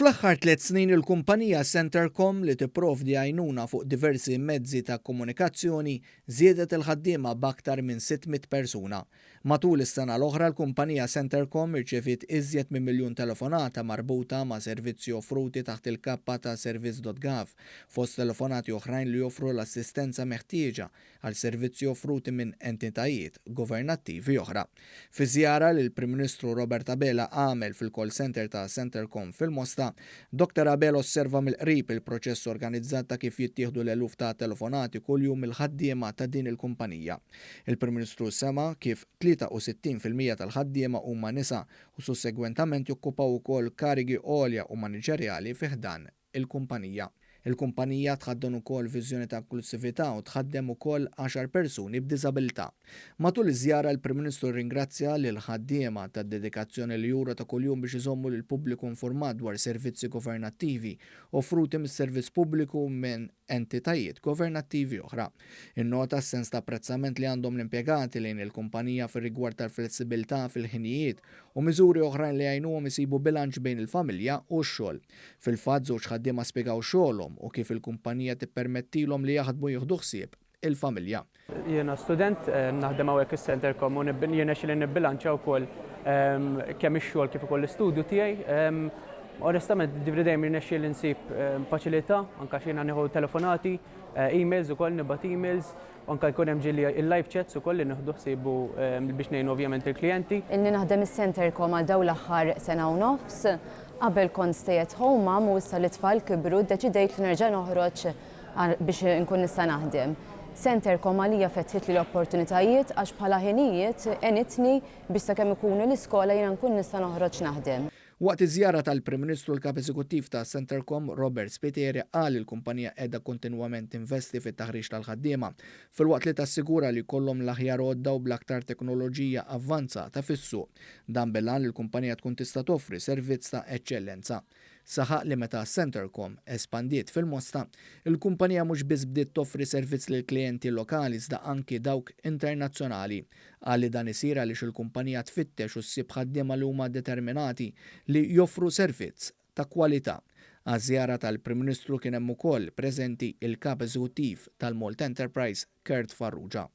Fl-aħħar 3 snin il-kumpanija Centrecom, li tipprovdi għajnuna fuq diversi mezzi ta' komunikazzjoni, żiedet il-ħaddiema b'aktar minn 600 persuna. Matul is-sena l-oħra l-kumpanija Centrecom irċeviet iżjed minn 1 miljun telefonata marbuta ma' servizzi offruti taħt il-kappa ta' service.gov, fost telefonati oħrajn li joffru l-assistenza meħtieġa għal servizzi offruti minn entitajiet governattivi oħra. Fi żjara li l-Prim Ministru Robert Abela għamel fil-call center ta' Centrecom fil-Mosta, Dr. Abela osserva mill-qrib il-proċess organizzat ta' kif jittieħdu l-eluf ta' telefonati kuljum mill-ħaddiema ta' din il-kumpanija. Il-Prim Ministru sema kif 63% tal-ħaddiema huma nisa u sussegwentament jokkupaw ukoll karigi għolja u maniġerjali fi ħdan il-kumpanija. Il-kumpanija tħaddan ukoll viżjoni ta' inklusività u tħaddem ukoll 10 persuni b'diżabilità. Matul iż-żjara l-Prim Ministru ringrazzja lil ħaddiema tad-dedikazzjoni li juru ta' kuljum biex iżommu lil pubbliku informat dwar servizzi governattivi offruti mis-servizz pubbliku minn entitajiet governattivi oħra. Innota s-sens ta' apprezzament li għandhom l-impjegati lejn il-kumpanija fir-rigward tal-flessibilità fil-ħinijiet u miżuri oħrajn li jgħinuhom isibu bilanċ bejn il-familja u x-xogħol. Fil-fatt, żewġ ħaddiema spjegaw xogħolhom u kif il-kumpanija tippermettilhom li jaħdmu jieħdu ħsieb il-familja. Jiena student, naħdem hawnhekk is-Centrecom u jiena xi li nibbilanċa wkoll kemm ix-xogħol kif ukoll l-istudju tiegħi. Onestament, ġifieri dejjem jirnexxieli nsib faċilità, anke x'jiena nieħu telefonati, emails ukoll, nibgħat emails, anke jkun hemm ġieli il-live chats ukoll li nieħdu ħsiebu biex ngħinu ovvjament il-klijenti. Inni naħdem is-Centrecom għal dawn l-aħħar sena u nofs. Qabel kont stay at home mom u issa li tfal kibru deċidejt li nerġa' noħroġ biex nkun nista' naħdem. Centrecom għalija fetħitli l-opportunitajiet għax bħala ħinijiet għenitni biex sakemm ikunu l-iskola jiena nkun nista' noħroġ naħdem. Waqt iż-żjara tal-Prim Ministru, l-Kap Eżekuttiv ta' Centrecom Robert Spiteri qal il-kumpanija qiegħda kontinwament investi fit-taħriġ tal-ħaddiema filwaqt li tassigura li jkollhom l-aħjar għodda u bl-aktar teknoloġija avvanzata fis-suq. Dan bil-għan li l-kumpanija tkun tista' toffri servizz ta' eċċellenza. Saħaq li meta Centrecom espandiet fil-Mosta, il-kumpanija mhux biss bdiet toffri servizz lil klijenti lokali iżda anki dawk internazzjonali. Qal li dan isir għaliex il-kumpanija tfittex u ssib ħaddiema li huma determinati li joffru servizz ta' kwalità. Għaż-żjara tal-Prim Ministru kien hemm ukoll preżenti il-Kap Eżekuttiv tal-Malta Enterprise, Kurt Farrugia.